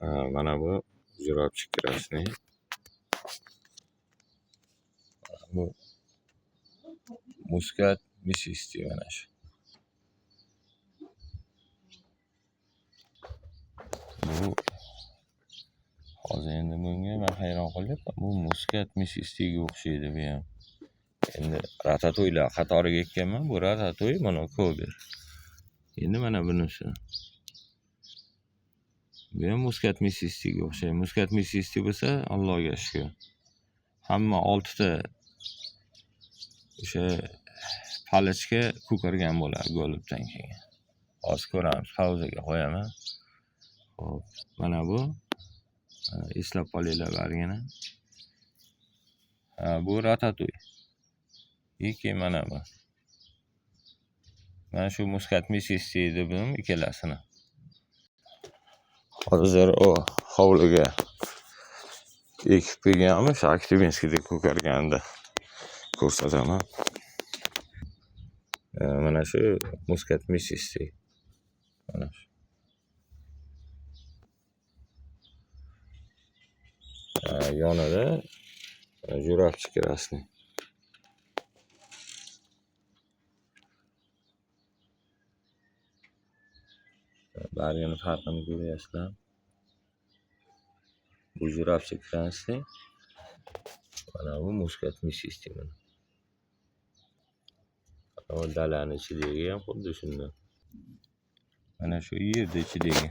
Mana bu журабчик красный. Bu muskat мясистый mana shu. Bu hozir endi bunga men hayron qolyapman. Bu muskat мясистыйga o'xshaydi bu ham. Endi ratatuylar qatoriga ekkanman. Bu ratatuy, mana kober. Endi mana bunisi. Bu ham muskat мясистыйga o'xshaydi. Muskat мясистый bo'lsa, Allohga shukr. Hamma 6 ta o'sha palichka ko'kargan bo'ladi golubdan keyin. Hozir ko'ramiz, pauzaga qo'yaman. Xo'p, mana bu eslab qolinglar bargini. Bu ratatuy. Keyin mana bu. Mana shu muskat мясистый deb ikkalasini. Hozir u hovliga ekib qo'yganmiz, Aktyubinskiyda ko'karganda ko'rsataman. Mana shu muskat мясистый. Mana shu. Yonida журабчик красный. Bargini farqini ko'ryapsizlar. Bu журабчик красный. Mana bu muskat мясистый mana. Dalani ichidagi ham xuddi shundan. Mana shu yerda ichidagi.